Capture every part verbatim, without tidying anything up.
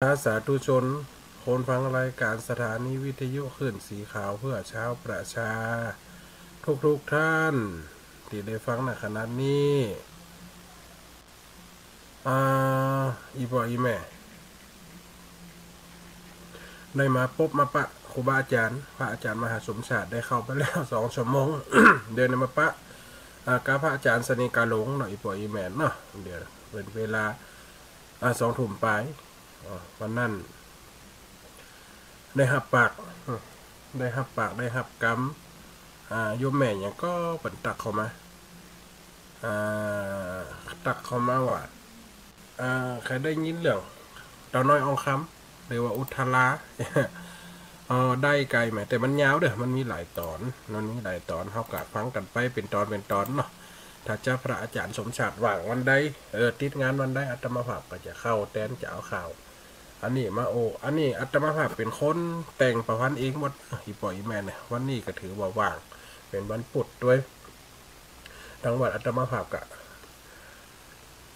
สาธุชน คนฟังรายการสถานีวิทยุคลื่นสีขาวเพื่อชาวประชา ทุกๆ ท่าน ตี้ได้ฟัง ณ ขณะนี้ อ่า อี่ป้ออี่แม่ ได้มาปบมาปะครูบาอาจ๋ารย์ พระอาจ๋ารย์มหาสมชาติ ได้เข้าไปแล้วสองชั่วโมง เดี๋ยวได้มาปะ อ่า กับพระอาจ๋ารย์เสน่ห์กาหลงเนาะ อี่ป้ออี่แม่เนาะ เดี๋ยวเป๋นเวลา อ่า สองทุ่มป๋าย อ่า วันนั้น ได้ฮับปาก ได้ฮับปาก ได้ฮับกำ อ่า โยมแม่หยังก่อเปิ้นตั๊กเข้ามา อ่า ตั๊กเข้ามาว่า อ่า ใผได้ยินเรื่องเต่าน้อยอองคำ หรือว่าอุทารา เอ่อ ได้ก่ายแหม แต่มันยาวเด้อ มันมีหลายต๋อน มันมีหลายต๋อน เฮาก็ฟังกั๋นไปเป๋นต๋อนเป๋นต๋อนเนาะ ถ้าจะพระอาจ๋ารย์สมชาติว่างวันใด เออ ติดงานวันใด อาตมาภาพก็จะเข้าแตน จะเอาข่าว อันนี้มาโอ้ อันนี้อาตมาภาพเป๋นคนแต่งประพันธ์เองหมด อี่ป้ออี่แม่เนี่ย วันนี้ก็ถือว่าว่าง เป๋นวันปุธตวย ตางวัดอาตมาภาพก็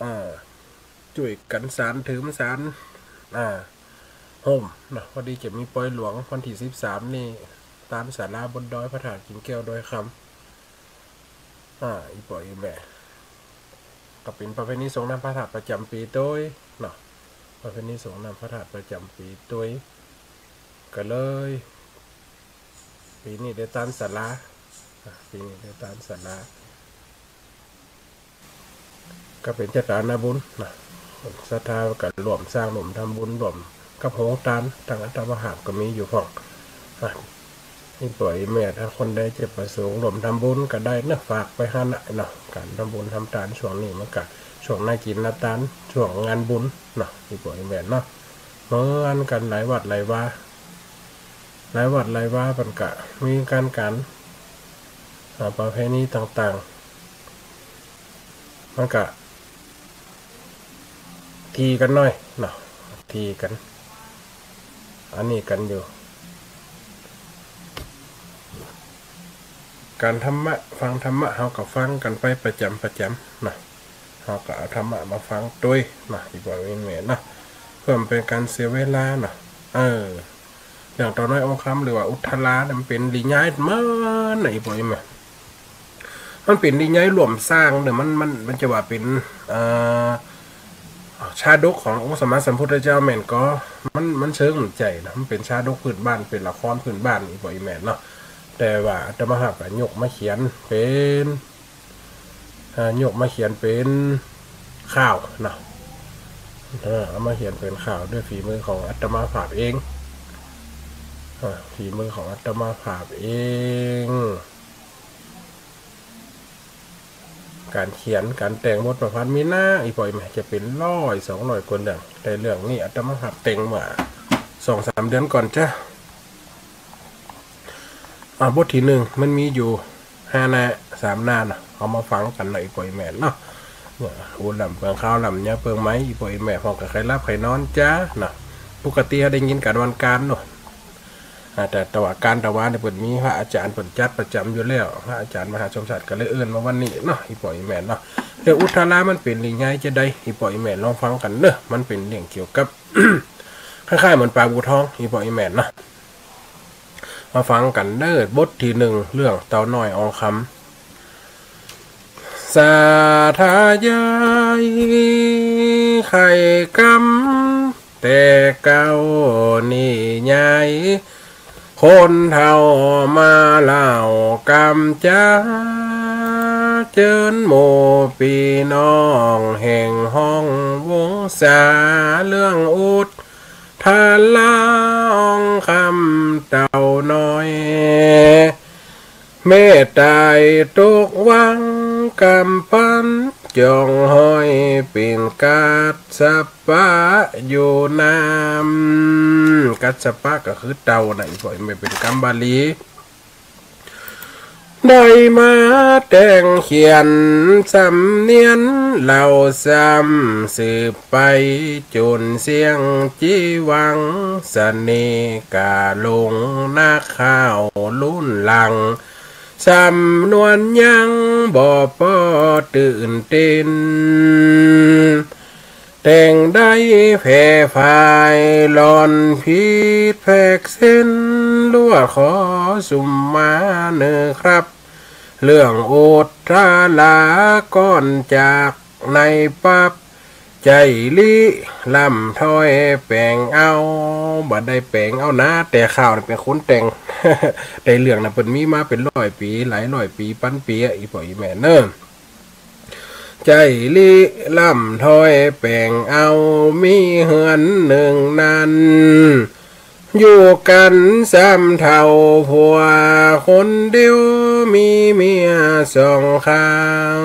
อ่า จ้วยกั๋นสาน ถืมสาน อ่า โฮมเนาะ พอดีจะมีปอยหลวงวันตี้สิบสามนี่ ตานศาลาบนดอยพระธาตุกิ่งแก้วดอยคำ อ่า อี่ป้ออี่แม่ ก็เป๋นประเพณีสรงน้ำพระธาตุประจ๋ำปี๋ตวยเนาะ ประเพณีสรงน้ำพระธาตุประจ๋ำปี๋ตวย ก็เลย ปี๋นี้ได้ตานศาลา อ่ะ ปี๋นี้ได้ตานศาลา ก็เป๋นเจตนาบุญนะ ศรัทธาก็ร่วมสร้าง ร่วมทำบุญ ร่วมกับโฮงตาน ตังอาตมาภาพก็มีอยู่พ่อง อ่ะ อี่ป้ออี่แม่ ถ้าคนใดจะประสงค์ร่วมทำบุญก็ได้เนาะ ฝากไปหั้นน่ะเนาะ ก๋านทำบุญทำตานช่วงนี้มันก็ช่วงหน้ากิ๋นหน้าตาน ช่วงงานบุญเนาะ อี่ป้ออี่แม่เนาะ เหมือนกั๋นหลายวัดหลายวา หลายวัดหลายวาเปิ้นก็มีก๋าน ก๋าน อ่า ประเพณีต่างๆ มันก็ถี่กั๋นหน้อยเนาะ ถี่กั๋น อันนี้กั๋นอยู่ ก๋านธรรมะ ฟังธรรมะ เฮาก็ฟังกั๋นไปประจ๋ำประจ๋ำเนาะ เฮาก็เอาธรรมะมาฟังตวยเนาะ อี่ป้ออี่แม่เนาะ เพื่อบ่เป๋นก๋านเสียเวลาเนาะ เออ อย่างเต่าน้อยอองคำ หรือว่าอุทาราเนี่ย มันเป๋นนิยายมันนะ อี่ป้ออี่แม่ มันเป๋นนิยายร่วมสร้างเนี่ย มัน มัน มันจะว่าเป๋น เอ่อ ชาดกขององค์สมมาสัมพุทธเจ้าแม่นก่อ มัน มันเชิงบ่ใจ้นะ มันเป๋นชาดกพื้นบ้าน เป๋นละครพื้นบ้าน อี่ป้ออี่แม่เนาะ แต่ว่าอาตมาภาพก็ยกมาเขียนเป๋น อ่า ยกมาเขียนเป๋นข่าวเนาะ เออ เอามาเขียนเป๋นข่าวด้วยฝีมือของอาตมาภาพเอง อ่า ฝีมือของอาตมาภาพเอง ก๋านเขียน ก๋านแต่งบทประพันธ์มีนัก อี่ป้ออี่แม่ จะเป๋นร้อยสองร้อยกว่าเรื่อง แต่เรื่องนี้อาตมาภาพแต่งเมื่อสองสามเดือนก่อนจ้ะ อ่า บทตี้หนึ่งมันมีอยู่ห้าหน้า สามหน้าเนาะ เอามาฟังกั๋นหน้อย อี่ป้ออี่แม่เนาะ เนี่ย อู้ล่ำเปิงข้าว ล่ำยาเปิงไม้ อี่ป้ออี่แม่พ่องก็ใค่หลับใค่นอนจ้าเนาะ ปกติเฮาได้ยินกั๋นวันก๋านเนาะ อ่า แต่ แต่ว่าก๋านตะวาเนี่ยเปิ้นมีพระอาจ๋ารย์เปิ้นจัดประจ๋ำอยู่แล้ว พระอาจ๋ารย์มหาสมชาติก็เลยเอิ้นมาวันนี้เนาะ อี่ป้ออี่แม่เนาะ เรื่องอุทารามันเป๋นนิยายจะใด อี่ป้ออี่แม่ลองฟังกั๋นเนาะ มันเป๋นเรื่องเกี่ยวกับ คล้ายๆ เหมือนป๋าบู่ทอง อี่ป้ออี่แม่เนาะ มาฟังกั๋นเน่อ บทตี้หนึ่ง เรื่องเต่าน้อยอองคำ สาธยายไขกำ แต่เก่านิยาย คนเฒ่ามาเล่ากำจ๋า เจิญหมู่ปี้น้องแห่งห้องวงศา เรื่องอุท ทาราอองคำเต่าน้อย แม่ต๋ายตกวังกำพร้า จ้องห้อยเป๋นกัสสปะอยู่นำ กัสสปะก็คือเต่านะ อี่ป้ออี่แม่ เป๋นกำบาลี ได้มาแต่งเขียนสำเนียงเล่าซ้ำสืบไป จ๋นเสี้ยงจี๊หวัง เสน่ห์กาหลงนักข่าวรุ่นหลัง สำนวนยังบ่ปอตื่นเต้น แต่งได้แผ่ฝ่ายหล่อนผิดแผกเส้น ลวดขอสุมมาเน่อครับ เรื่องอุทธาลาก่อนจากในปั๊บ ใจ๋ลิล่ำถ้อยแป๋งเอา บ่ได้แป๋งเอานา แต่ข้าวน่ะเป๋นคนแต่ง แต่เรื่องน่ะเปิ้นมีมาเป๋นร้อยปี๋ หลายร้อยปี๋ ปันปี๋อะ อี่ป้ออี่แม่เน่อ ใจ๋ลิล่ำถ้อยแป๋งเอา มีเฮือนนึ่งนั้น อยู่กั๋นสามเฒ่าผัวคนเดียว มีเมียสองข้าง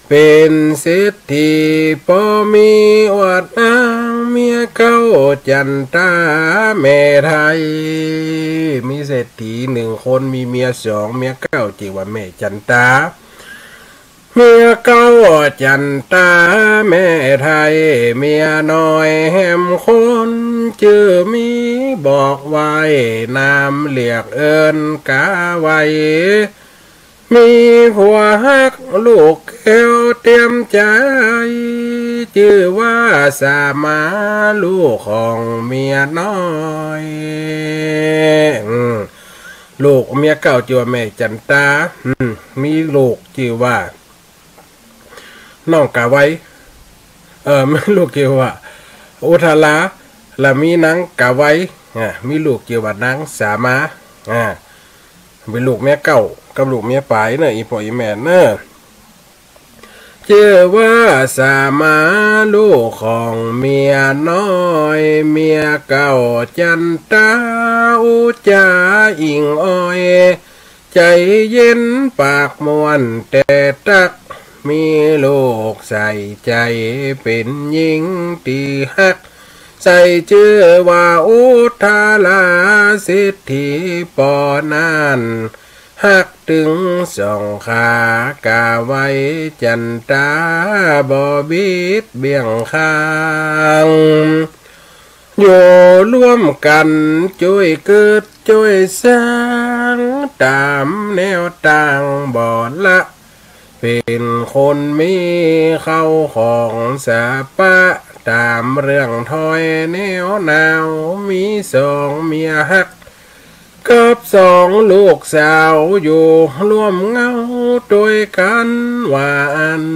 เป๋นเศรษฐีป้อมีอวดอ้าง เมียเก้าจั๋นตาแม่ไทย มีเศรษฐีนึ่งคน มีเมียสอง เมียเก้าจื้อว่าแม่จั๋นตา เมียเก้าจั๋นตาแม่ไทย เมียน้อยแหมคน จื้อมีบอกไว้ นามเรียกเอิ้นก๋าไว้ มีผัวฮักลูกแก้วเตรียมใจ๋ จื้อว่าสามาลูกของเมียน้อย อืม ลูกเมียเก้าจื้อว่าแม่จั๋นตา อืม มีลูกจื้อว่า น้องก๋าไว เออ มีลูกจื้อว่า อุทาลา และมีนางก๋าไว อ่า มีลูกจื้อว่านางสามา อ่า เป๋นลูกเมียเก้ากับลูกเมียป๋ายเน่อ อี่ป้ออี่แม่เน่อ จื้อว่าสามาลูกของเมียน้อย เมียเก้าจั๋นตา อู้จ๋าอิ่งอ่อย ใจ๋เย็นปากม่วนแต่ตั๊ก มีลูกใส่ใจ๋เป๋นญิงตี้ฮัก ใส่จื้อว่าอุทาลา เศรษฐีป้อนั้น ฮักตึงสองขา ก๋าไวจั๋นตา บ่บิดเบี่ยงข้าง อยู่ร่วมกั๋นจ้วยเกิดจ้วยสร้าง ต๋ามแนวตางบ่ละ เป๋นคนมีเข้าของสะปะ ต๋ามเรื่องถ้อยแนวหนาว มีสองเมียฮัก กับสองลูกสาว อยู่ร่วมเหง้าตวยกั๋นว่าอั้น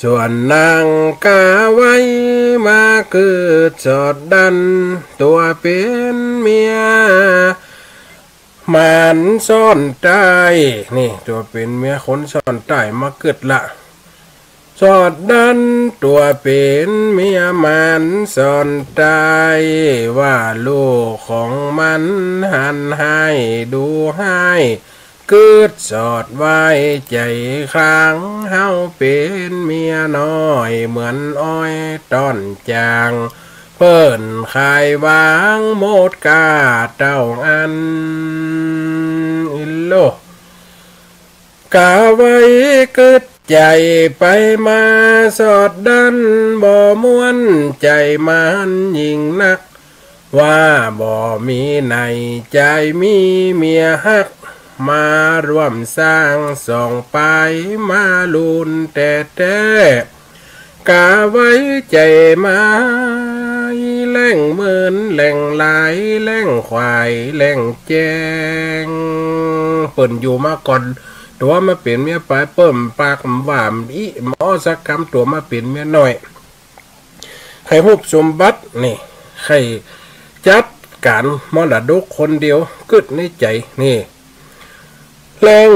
ส่วนนางก๋าไวมาเกิดสอดดั้น ตั๋วเป๋นเมียหมานซ่อนใต้ นี่ ตั๋วเป๋นเมียคนซ่อนใต้มาเกิดละ สอดดั้นตั๋วเป๋นเมียหมานซ่อนใต้ ว่าลูกของมันหันฮ้ายดูฮ้าย กึ๊ดสอดไว้ใจ๋คลาง เฮาเป๋นเมียน้อยเหมือนอ้อยต้อนจ่าง เปิ้นขายวางหมดก้าเต้าอั้น อิโล ก๋าไวกึ๊ดใจ๋ไปมา สอดดั้นบ่ม่วนใจ๋มันยิ่งนัก ว่าบ่มีในใจ๋มีเมียฮัก มาร่วมสร้างสองปายมาลูนแต๊ๆ ก๋าไวใจ๋ไม้แล่งเมินแล่งลายแล่งขวายแล่งแจง เปิ้นอยู่มาก่อน ตั๋วมาเป๋นเมียปาย เปิ้นปากบ่าอี้ บ่อ้อสักกำ ตั๋วมาเป๋นเมียน้อย ใค่ฮูบสมบัตินี่ ใค่จัดก๋านมรดกคนเดียว กึ๊ดในใจ๋นี่ แล่ง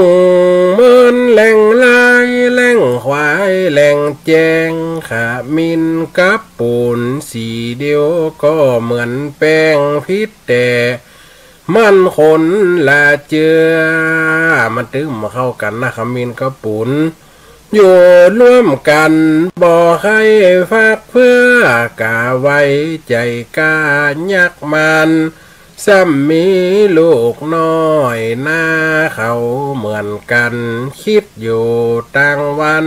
เมินแล่งลายแล่งขวายแล่งแจง ขะมินกับปู๋นสีเดียวก็เหมือนแป้ง ผิดแต่มันคนละเจื้อ มันตึงบ่เข้ากั๋นนะ ขะมินกับปู๋น อยู่ร่วมกั๋นบ่ใค่ฟักเฟื้อ ก๋าไวใจ๋กล้ายักมัน ซ้ำมีลูกน้อยหน้าเขาเหมือนกั๋น คิดอยู่ตังวัน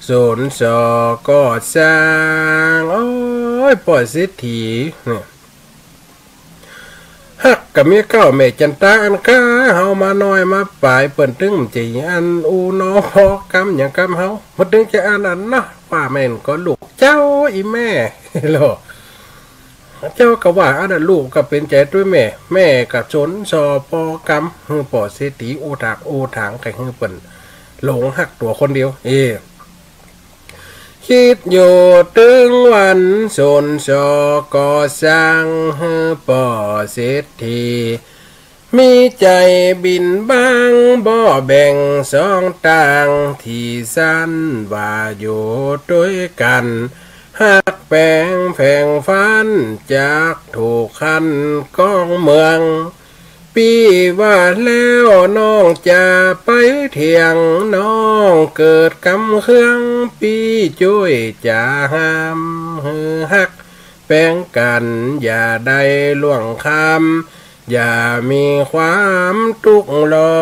สนสอก่อสร้าง โอ๊ย ป้อเศรษฐีเนี่ย ฮักกับเมียเก่าแม่จันตาอันก้าเฮามาน้อยมาป๋าย เปิ้นตึงจะอันอู้น้อพอกำหยังกำเฮา เปิ้นตึงจะอันอันนะ ว่าแม่นก็ลูกเจ้าอีแม่ โล เจ้าก็ว่าอันนั้นลูกก็เป๋นใจ๋ตวยแม่ แม่ก็สนซอปอกำ หื้อป้อเศรษฐีอู้ถากอู้ถาง ใค่หื้อเปิ้นหลงฮักตั๋วคนเดียว เอ คิดอยู่ตึงวันสนซอก่อสร้างหื้อป้อเศรษฐี มีใจ๋บิ่นบางบ่แบ่งสองต่าง ตี้สันว่าอยู่ตวยกั๋น ฮักแป๋งแผงฟันจักถูกคันก้องเมือง ปี้ว่าแล้วน้องจะไปเถียง น้องเกิดกำเคือง ปี้จ้วยจะห้ามหื้อฮักแป๋งกั๋น อย่าได้ล่วงข้าม อย่ามีความตุ๊กข์ร้อ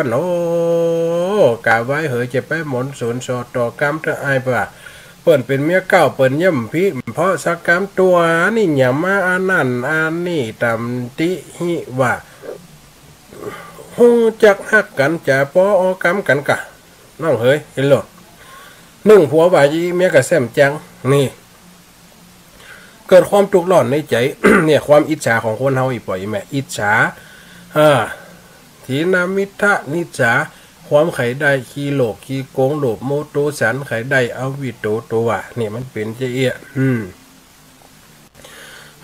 น โอ้ กาไว้เหยจะไปหมนสนซอต่อกำเต๊อะอ้าย เปิ้นว่า เปิ้นเป๋นเมียเก่า เปิ้นย่ำผิดเพราะสักกำตั๋ว นี่อย่ามาอันนั้นอันนี้ตำติหิว่า ฮู้จักฮักกั๋นจะปอออกำกั๋นกา น้องเหย เห็นโลด นึ่งผัวว่าอี้เมียก็แซ่มจัง นี่ เกิดความตุ๊กข์ร้อนในใจ๋ เนี่ย ความอิจฉาของคนเฮา อีป้ออีแม่ อิจฉา อ่า ถีนมิทะนิสสา ความใค่ได้ ขี้โลภ ขี้โก๋ง โลภโมโทสัน ใค่ได้อวิชโตโตวา เนี่ย มันเป๋นจาอี้ อืม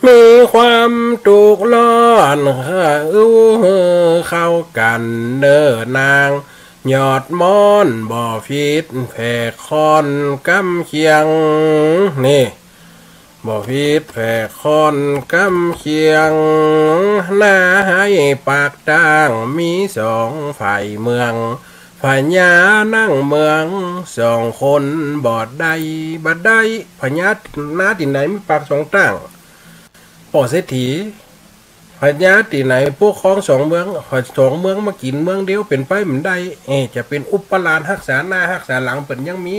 มีความตุ๊กข์ร้อน เอ้า เข้ากั๋นเน่อนาง ยอดม่อนบ่ผิดแผกค่อนกำเคียง นี่ บ่ผิดแผกค่อนกำเคียง นาไฮ่ปากตางมีสองฝ่ายเมือง พญานั่งเมืองสองคนบ่ได้ บ่ได้ พญานาตี้ไหนมีปากสองตาง ป้อเศรษฐี พญาตี้ไหนปกครองสองเมือง สองเมืองมากิ๋นเมืองเดียวเป๋นไปบ่ได้ เอ จะเป๋นอุปราชฮักษาหน้าฮักษาหลัง เปิ้นยังมี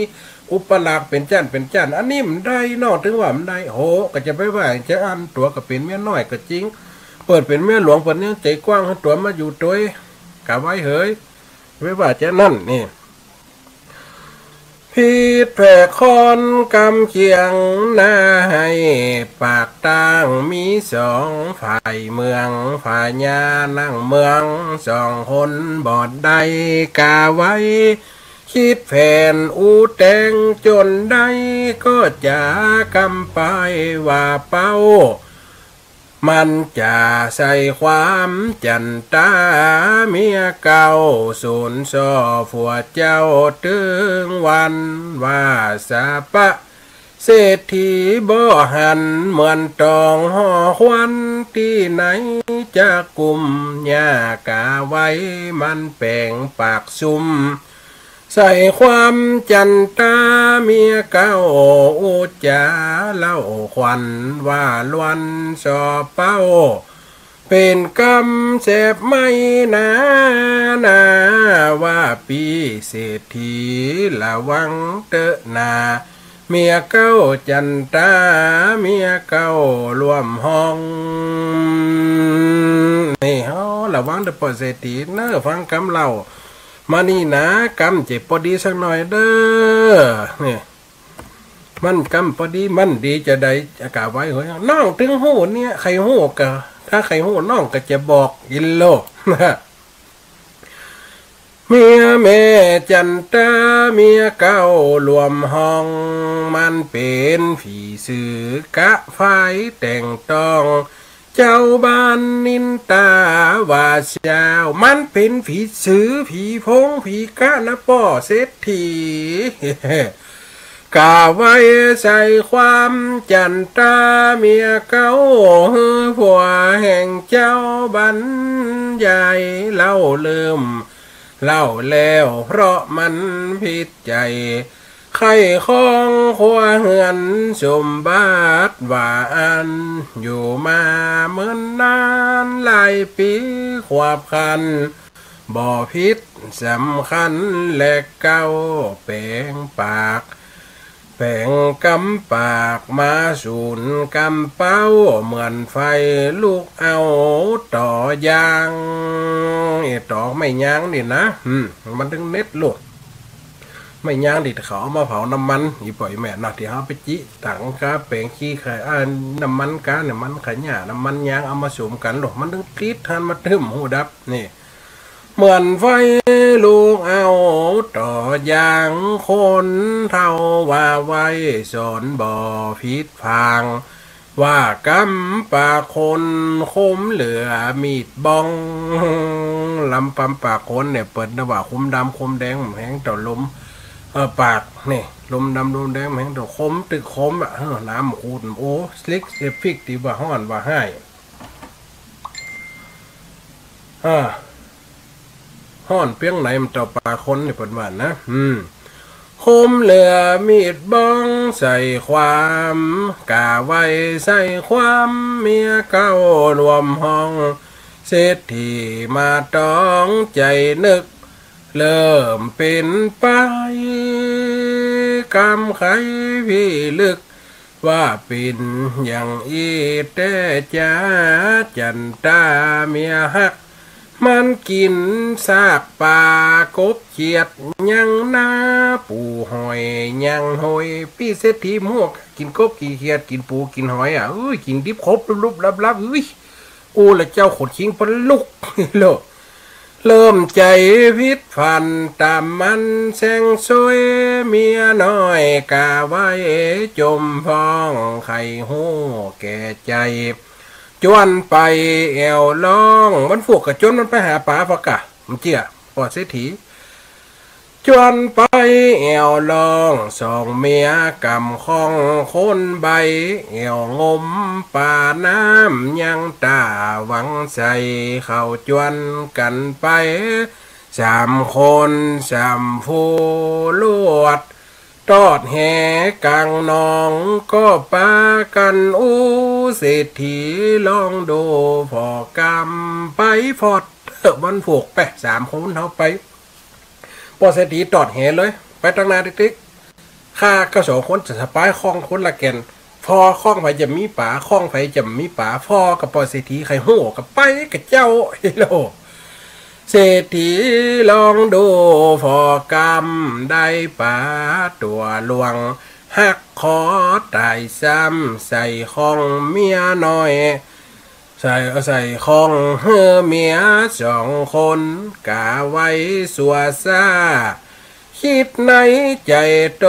อุปราชเป๋นจ้านเป๋นจ้าน อันนี้บ่ได้ น้องตึงว่าบ่ได้ โห ก็จะไปว่าจะอัน ตั๋วก็เป๋นเมียน้อยก็จริง เปิ้นเป๋นเมียหลวง เปิ้นยังใจ๋กว้างหื้อตั๋วมาอยู่ตวย กาไว้เหย ไปว่าจานั้นนี่ ผิดแผกค่อนกำเคียง นาไฮ่ปากตางมีสองฝ่ายเมือง พญานั่งเมืองสองคนบ่ได้ กาไว้ คิดแผนอู้แต่งจ๋นได้ ก็จะกำไปว่าเป้า มันจะใส่ความจันตาเมียเก่า สนซอผัวเจ้าตึงวัน ว่าสะปะเศรษฐีบ่หัน เหมือนตองห่อควัน ตี้ไหนจะกุม อย่ากาไว้มันแป๋งปากซุ่ม ใส่ความจันตาเมียเก่า อู้จ๋าเล่าขวัญว่าลวนซอเป้า เป๋นกำแสบไหม้หนา หนาว่าปี้เศรษฐี ระวังเต๊อะนา เมียเก่าจันตา เมียเก่าร่วมห้อง นี่ เฮาระวังเต๊อะป้อเศรษฐีเน่อ ฟังกำเล่า มานี่นะ กำเจ็บปอดีสักหน่อยเด้อ นี่ มันกำปอดี มันดีจาใด กาไว้เหย น้องตึงฮู้เนี่ย ใค่ฮู้กา ถ้าใค่ฮู้น้องก็จะบอก อินโล เมียแม่จันตา เมียเก่าร่วมห้อง มันเป๋นผีสือกะฝ่ายแต่งต้อง เจ้าบ้านนินตาว่าเสี้ยว มันเป๋นผีสือ ผีโพง ผีกะนะป้อเศรษฐี กาไว้ใส่ความจันตาเมียเก่า หื้อผัวแห่งเจ้าบรรยายเล่าลืม เล่าแล้วเพราะมันผิดใจ๋ ไข้คองครัวเฮือนสมบัติว่าอั้น อยู่มาเมินนานหลายปี๋ ขวบคันบ่ผิดสำคัญ และเก้าแป๋งปาก แป๋งกำปากมาสูนกำเป๊า เหมือนไฟลุกเอาตอยาง ไอ้ตอไม้ยางนี่นะ อืม มันตึงเน็ดลูก ไม้ยางตี้เขาเอามาเผาน้ำมัน อี่ป้ออี่แม่เนาะ ตี้เฮาไปจิตังก๊าแป๋งขี้ไข่ อ่า น้ำมันก๊า น้ำมันขะหญ้า น้ำมันยาง เอามาสุมกั๋นลูก มันตึงติดหั้น มาตึ้มหูดับ นี่ เหมือนไฟลุกเอาตอยาง คนเฒ่าว่าไว้สอนบ่ผิดพลาง ว่ากำปากคนคมเหลือมีดบ้อง ลำปำปากคนเนี่ย เปิ้นว่าคมดำคมแดง แฮงเต้าลม เอ่อ ปากนี่ ลมดำลมแดง แฮงเต้าคม ตึกคมอะ เออ น้ำขูด โอ้ สลิกเอฟฟิกตี้ว่าฮ้อนว่าฮ้าย อ่า ฮ้อนเปียงไหนมันเต้าปากคนนี่เปิ้นว่านะ อืม คมเหลือมีดบ้องใส่ความ กาไว้ใส่ความเมียเก่ารวมห้อง เศรษฐีมาต้องใจ๋นึก เริ่มเป๋นไป กำไขพิลึก ว่าเป๋นอย่างอี้แต๊จา จั๋นตาเมียฮัก มันกิ๋นซากป๋ากบเขียด ยังนาปู๋หอยยังหอย ปี้เศรษฐีหมวก กิ๋นกบกิ๋นเขียด กิ๋นปู๋กิ๋นหอยอะ เอ้ย กิ๋นดิบครบลุบๆลับๆ เอ้ย โอ้ ละเจ้า ขนคิงปะลุก โล เริ่มใจ๋ผิดพันต๋ามมันแสงสวย เมียน้อยกาไว้จมพ้อง ใค่ฮู้แก่ใจ๋ จวนไปแอ่วลอง วันฝุกก็จวนมันไปหาป๋าฟอกะ บ่เจื้อ ป้อเศรษฐี จวนไปแอ่วลอง สองเมียกำข้องคนใบ้ แอ่วงมป๋าน้ำยังต๋าหวังใส่ เขาจวนกั๋นไปสามคนสามผู้ลวด ตอดแหก๋างหนองก็ปากั๋นอู้ เศรษฐีลองดูผ่อกำไปฟอด วันฝุกไป สามคนเฮาไป ป้อเศรษฐีตอดแหเลย ไปตังหน้าติ๊กๆ ข้าก็สองคนจะสะปายข้องคนละแก่น ฟอข้องใผจะมีป๋า ข้องใผจะมีป๋า ฟอกับป้อเศรษฐี ใค่ฮู้ก็ไปกับเจ้า เฮโล เศรษฐีลองดูผ่อกำได้ป๋าตั๋วหลวง ฮักขอต๋ายซ้ำใส่ข้องเมียน้อย ใส่ ใส่ข้องหื้อเมียสองคน กาไว้สั่วซ่า กึ๊ดในใจ๋ต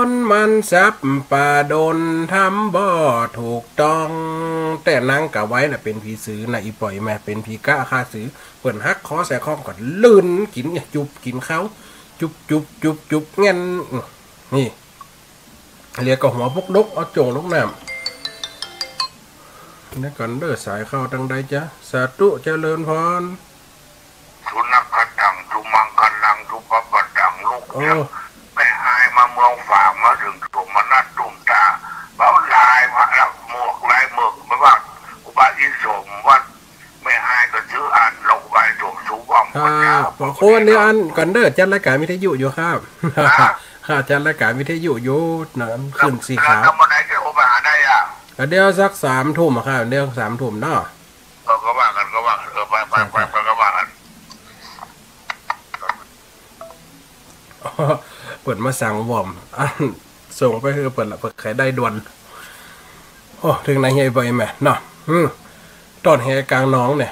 น มันสับปะดนทำบ่ถูกต้อง แต่นางกาไว้น่ะเป๋นผีสือนะ อี่ป้ออี่แม่ เป๋นผีก๊ะฆ่าสือ เปิ้นฮักขอใส่ข้องก็ลื่นกิ๋นเนี่ย จุบกิ๋นเข้า จุบจุบจุบจุบแง่น นี่ เลียก็หัวปุกดก เอาโจ่งลงน้ำ เดี๋ยวก่อนเด้อ สายเข้าตังใดจ๊ะ สาธุ เจริญพร สุนัขขะตัง สุมังคลัง สุปปะตัง ลูก โอ้ แม่ฮายมาเมืองฝาง มาเถิงสมนัสตุ้มต๋า เป๋าลายพระลักษณ์หมวกลายหมึก ไม่ว่าครูบาอินทร์สมวัตร แม่ฮายก็ซื้ออัน หลวงครูบาอินทร์สมสุวรรณ อ่า ปัญญา ปอโคนเดียวอันก่อนเด้อ จัดรายก๋านวิทยุอยู่ครับ ฮะ ค่ะ จัดรายก๋านวิทยุอยู่นะ ขึ้นสีขาว แล้วเมื่อไหร่จะโทรไปหาได้อ่ะ ก็เดี๋ยวสักสามทุ่มอะครับ เดี๋ยวสามทุ่มเนาะ เออ ก็ว่ากั๋น ก็ว่ากั๋น เออ ไป ไป ไป ไป ก็ว่ากั๋น เปิ้นมาสั่งวอร์ม อัน ส่งไปหื้อเปิ้นละ เปิ้นใค่ได้ด่วน โอ้ เถิงไหนเฮ้ย บ่อยแม่เนาะ อืม ตอดแหก๋างหนองเนี่ย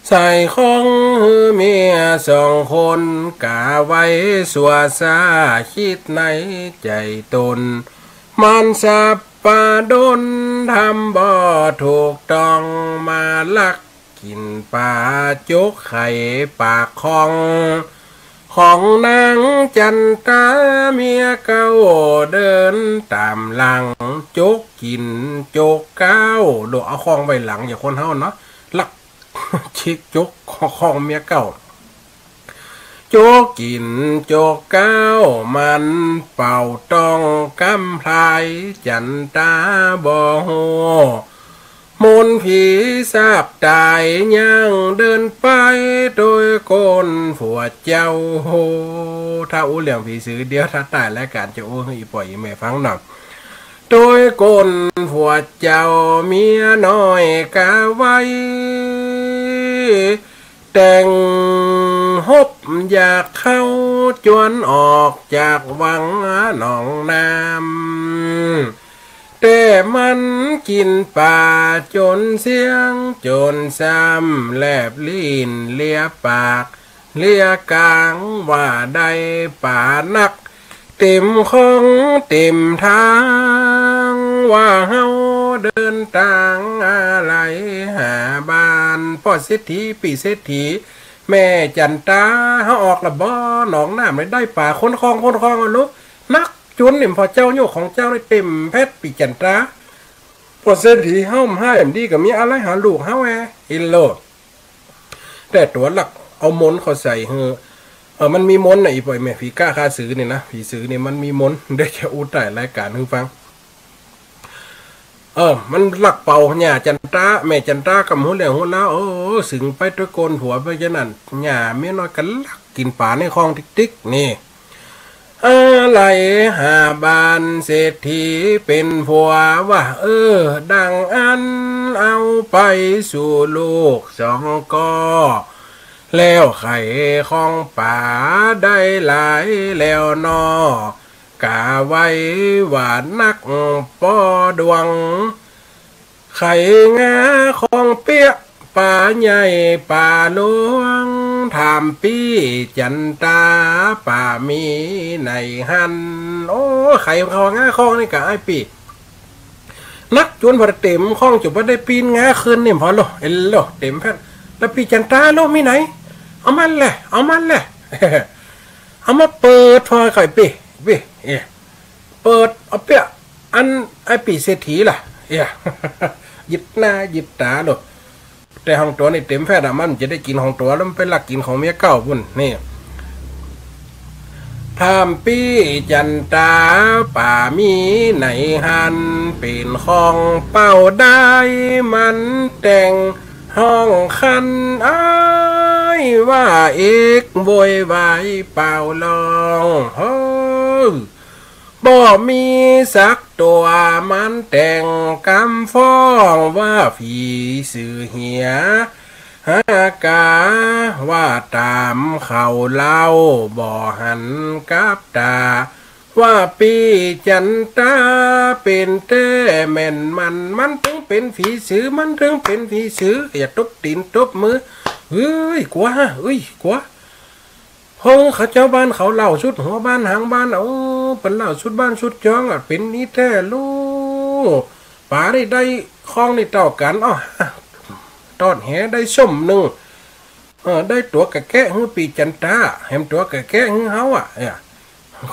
ใส่ข้องหื้อเมียสองคน กาไว้สั่วซ่า กึ๊ดในใจ๋ตน มันสับปะดนทำบ่ถูกต้อง มาลักกิ๋นป๋า จกไข่ปากข้อง ของนางจั๋นตาเมียเก่า เดินต๋ามหลัง จกกิ๋นจกก้าว โดดเอาข้องไว้หลัง อย่างคนเฮาเนาะ ลัก จิกจกข้องเมียเก่า จกกิ๋นจกก้าว มันเป่าต้องกำพลาย จั๋นตาบ่ฮู้ มนต์ผีสาบต๋ายยังเดินไปโตยก้นผัวเจ้า โห ถ้าอู้เรื่องผีสือเดี๋ยวถ้าต้านรายก๋านจะอู้หื้ออี่ป้ออี่แม่ฟังหน่อย โตยก้นผัวเจ้าเมียน้อยก๋าไว้ แต่งฮบอยากเข้าจวนออกจากวังหนองน้ำ แต่มันกิ๋นป๋าจ๋นเสี้ยงจ๋นซ้ำ แลบลิ้นเลียปากเลียก๋าง ว่าได้ป๋านัก เต๋มข้องเต๋มตาง ว่าเฮาเดินตางอาลัยหาบ้าน ป้อเศรษฐี ปี้เศรษฐี แม่จั๋นตรา เฮาออกละบ่ หนองน้ำได้ป๋า ค้นข้องค้นข้องอะลูก นักจ๋นนี่ ผ่อเจ้าโยกของเจ้านี่เต๋มแผด ปี้จั๋นตรา ป้อเศรษฐี เฮาบ่ฮ้ายบ่ดี ก็มีอาลัยหาลูกเฮาแอ อินโล แต่ตั๋วหลักเอามนต์เข้าใส่หื้อ เออ มันมีมนต์น่ะ อี่ป้ออี่แม่ ผีก๊ะฆ่าสือนี่นะ ผีสือนี่มันมีมนต์ เดี๋ยวจะอู้ต้านรายก๋านหื้อฟัง เออ มันลักเป่าหญ้าจั๋นตรา แม่จั๋นตราก็บ่ฮู้เรื่องฮู้ราว เออ เซิ่งไปโตยก้นผัวไปจานั้น หญ้าเมียน้อยก็ลักกิ๋นป๋าในข้องติ๊กๆ นี่ อาลัยหาบ้านเศรษฐีเป๋นผัวว่า เออ ดังอั้นเอาไปสู่ลูกสองก่อ แล้วใค่ข้องป๋าได้หลายแล้วน้อ ก๋าไว้ว่านักป้อดวง ใค่งาข้องเปี้ย ป๋าใหญ่ป๋าหลวง ถามปี้จั๋นตรา ป๋ามีไหนหั้น โอ้ ใค่ข้องงาข้องนี่กาอ้ายปี้ นักจ๋นผ่อเต๋มข้องจ๋นบ่ได้ปีนงาขึ้นนี่ ผ่อโล เอ็นโล เต๋มแผด แล้วปี้จั๋นตราโลมีไหน เอามันแหละ เอามันแหละ เอามาเปิดผ่อใค่ปี้ ปี้ เอ๊ะ เปิดเอาเปี้ย อันไอ้ปี้เศรษฐีล่ะ เอ๊ะ หยิบหน้าหยิบต๋าโล แต่ของตั๋วนี่เต๋มแผดอะ มันจะได้กิ๋นของตั๋วแล้ว มันไปลักกิ๋นของเมียเก่าปุ้น นี่ ถามปี้จั๋นตรา ป๋ามีไหนหั้น เป๋นของเป้าได้ มันแต่งฮ้องคัน อ้ายว่าเอก โวยวายเป่าร้อง เฮ้อ บ่มีสักตั๋ว มันแต่งกำฟ้อง ว่าผีสือเหีย หากา ว่าต๋ามเขาเล่า บ่หันกับต๋า ว่าปี้จั๋นตราเป๋นแต๊แม่นมัน มันเถิงเป๋นผีสือ มันเถิงเป๋นผีสือ อย่าตบตี๋นตบมือ เฮ้ย กั๋ว เฮ้ย กั๋ว เฮ้อ เขาเจ้าบ้านเขาเล่าสุดหัวบ้านหางบ้าน โอ้ เปิ้นเล่าสุดบ้านสุดจองอะ เป๋นนี้แต๊ลู ป๋าได้ ได้ข้องนี่เต้ากั๋น อ้อ ตอดแหได้ส้มนึ่ง เออ ได้ตั๋วกะแก๊ะหื้อปี้จั๋นตรา แหมตั๋วกะแก๊ะหื้อเฮาอะ เออ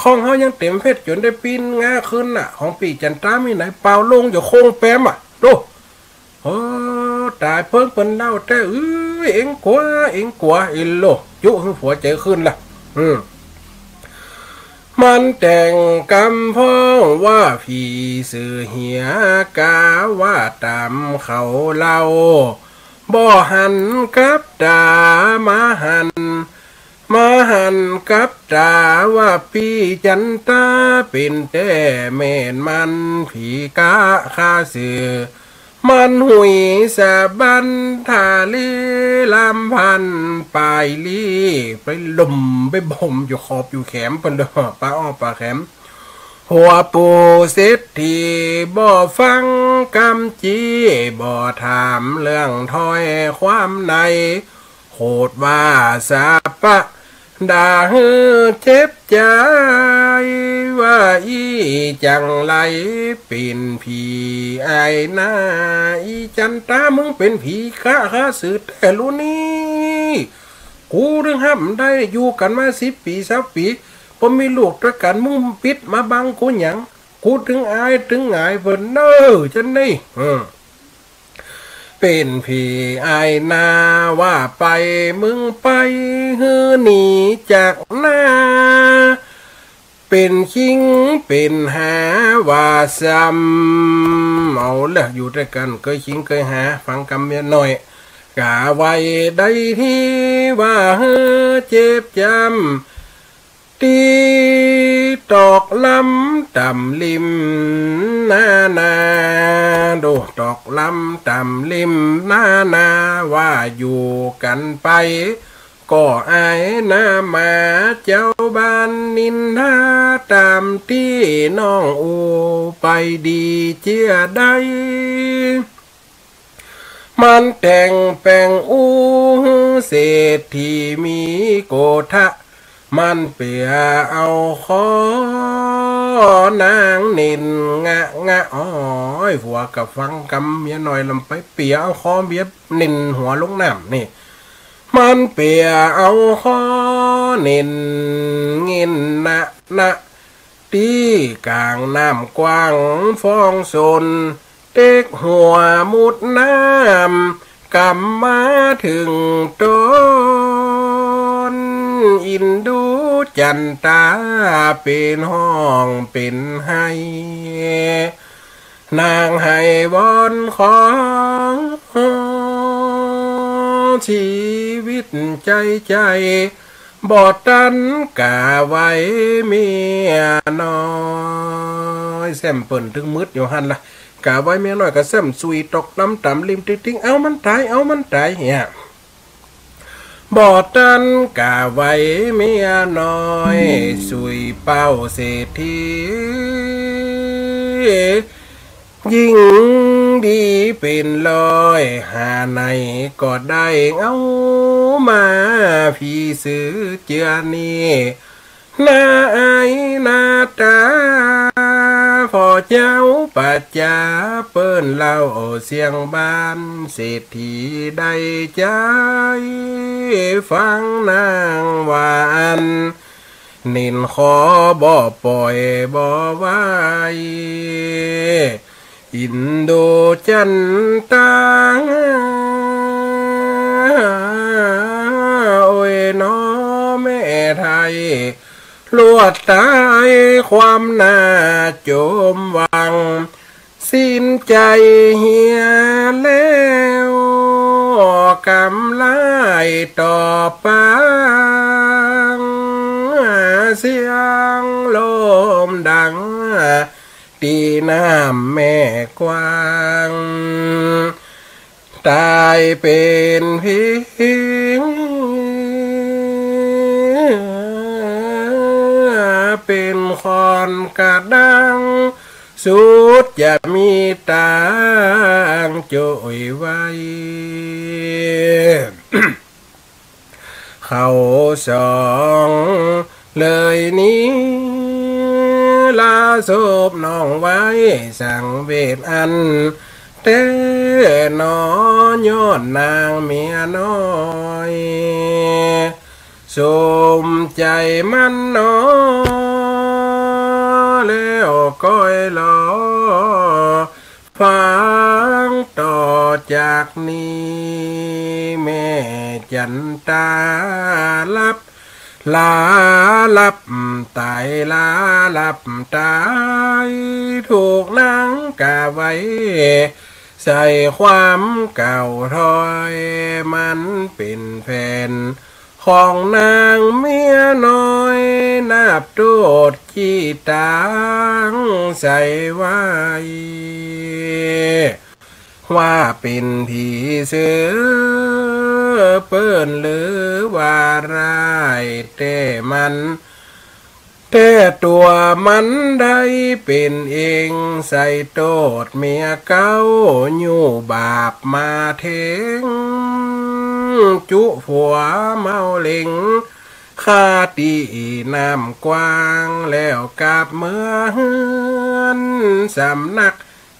ข้องเฮายังเต๋มแผดจ๋นได้ปีนงาขึ้นน่ะ ของปี้จั๋นตรามีไหน เป่าลงจะโค้งแปมอะ โต โอ้ ต๋ายเปิ้งเปิ้นเล่าแต๊ เอ้ย เอ็งกั๋ว เอ็งกั๋ว อินโล จุหื้อผัวใจ๋ขึ้นละ อืม มันแต่งกำฟ้องว่าผีสือเหีย กาว่าต๋ามเขาเล่า บ่หันกับต๋า มาหัน มาหันกับต๋า ว่าปี้จั๋นตราเป๋นแต๊แม่นมัน ผีก๊ะฆ่าสือ มันหุยสะบั้น ถ่าลี้ลำพัน ป๋ายลี้ไปหล่มไปบ่มอยู่ขอบอยู่แขม เปิ้นเด้อ ป๋าอ้อป๋าแขม หัวปู่เศรษฐีบ่ฟังกำจี้ บ่ถามเรื่องถ้อยความใน โขดว่าสาปะด่าหื้อเจ็บใจ๋ ว่าอี้จังไรเป๋นผีอ้ายนา อี่จั๋นตรา มึงเป๋นผีก๊ะฆ่าสือแต๊ลูนี่ กูเถิงฮับได้ อยู่กั๋นมาสิบปี๋ซาวปี๋ บ่มีลูกตวยกั๋น มึงปิดมาบังกูหยัง กูเถิงอายเถิงหงายเปิ้นเน่อ จั๋นนี่ อืม เป๋นผีอ้ายนา ว่าไปมึงไปหื้อหนีจากหน้า เป๋นคิงเป๋นหาว่าซ้ำ เอาละ อยู่ตวยกั๋นเกยขิงเกยหา ฟังกำเมียน้อย กาไว้ได้ตี้ว่าหื้อเจ็บจำ ตี้ตอกลำต่ำริมนานา ดู ตอกลำต่ำริมนานา ว่าอยู่กั๋นไป ก็อายหน้าหมาเจ้าบ้านนินทา ต๋ามตี้น้องอู้ไปดีเจื้อใด มันแต่งแป๋งอู้หื้อเศรษฐีมีโกธะ มันเปียเอาคอนางนินงะงะ โอ้ย ผัวก็ฟังกำเมียน้อยลำไป เปียเอาคอเมียนินหัวลงน้ำนี่ มันเปียเอาคอนินงินนะนะ ตี้ก๋างน้ำกว้างฟองสน เต็กหัวมุดน้ำ กำมาเถิงต้น อินดูจันตา เป๋นฮ้องเป๋นไห้ นางไห้วอนขอจีวิตใจ๊ใจ๋ บ่ตันกาไว้เมียน้อย แซมเปิ้นตึงมึดอยู่หั้นละ กาไว้เมียน้อยก็แซมสุยตอกลำต่ำริมติ๊งๆ เอามันต๋าย เอามันต๋ายเหีย บ่ตันกาไว้เมียน้อย สุยเป้าเศรษฐี ยิ่งดีเป๋นร้อย หาไหนก็ได้เอามา ผีซื้อเจื้อนี้ หน้าอายหน้าต๋า ผ่อเจ้าประจาเปิ้นเล่าเสียงบ้าน เศรษฐีได้ใจ๋ฟังนางว่าอั้น นินขอบ่ป่อยบ่ไหว อินดูจันตา โอ้ยน้อแม่ไทย ลวดต๋ายความหน้าจมหวัง สิ้นใจ๋เหียแล้ว กำลายต่อปาง เสียงลมดัง ตี้น้ำแม่กว้าง ต๋ายเป๋นผี เป๋นคอนกระด้าง สุดจะมีตางจ้วยไว้ เขาสองเลยนี้ ลาศพน้องไว้สังเวชอันแต๊หนอ ย้อนนางเมียน้อย สมใจ๋มันหนอ แล้วก้อยรอ ฟังต่อจากนี้ แม่จันตาหลับ ลาหลับต๋าย ลาหลับต๋าย ถูกนางกาไว้ ใส่ความเก่าถ้อย มันเป๋นแผน ของนางเมียน้อย นับโต้ษขี้ตางใส่ไว้ ว่าเป๋นผีซื้อ เปิ้นลือว่าร้ายแต๊มัน แต๊ตั๋วมันได้เป๋นเอง ใส่โต้ษเมียเก๊า ยู้บาปมาเท็ง จุผัวเมาเหล็ง ฆ่าตี้น้ำกว้าง แล้วกลับเมือเฮือน สำนัก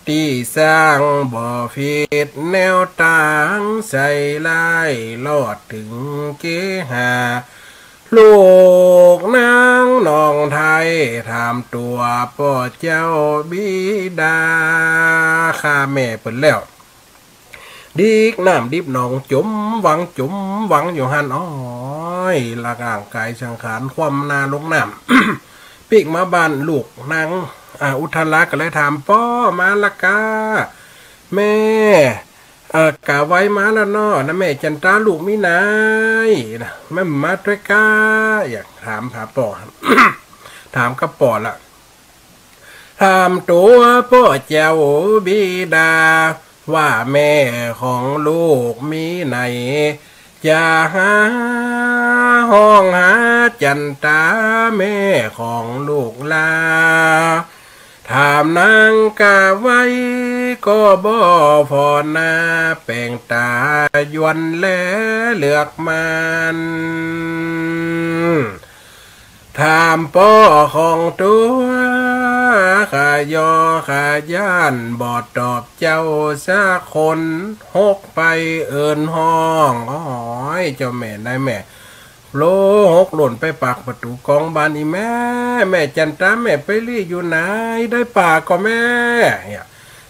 ตี้สร้างบ่ผิดแนวตาง ใส่ร้ายรอดเถิงเกหา ลูกนางน้องไทย ถามตั๋วป้อเจ้าบิดา ฆ่าแม่เปิ้นแล้ว ดิกน้ำดิบหนอง จ๋มหวังจ๋มหวังอยู่หั้น อ้อย ร่างก๋ายสังขารคว่ำหน้าลงน้ำ ปิ๊กมาบ้านลูกนาง อ่า อุทาราก็เลยถาม ป้อมาละก้า แม่ เอ่อ ก๋าไวมาแล้วเนาะ นะแม่จันตา ลูกมีไหนนะ แม่มาตวยก้า อยากถามหาป้อ ถามกับป้อละ ถามตั๋วป้อเจ้าบิดา ว่าแม่ของลูกมีไหน จะหาฮ้องหาจันตา แม่ของลูกลา ถามนางก๋าไวก็บ่ผ่อหน้า แป๋งตายวนแลเหลือกมัน ถามป้อของตั๋ว ข้ายอข้าย้าน บ่ตอบเจ้าสักคน หกไปเอิ้นฮ้อง โอ้ย เจ้าแม่นายแม่ โลหกหล่นไปปากประตู๋กองบ้าน อี่แม่ แม่จันตา แม่ไปลี้อยู่ไหน ได้ป๋าก่อแม่ เนี่ย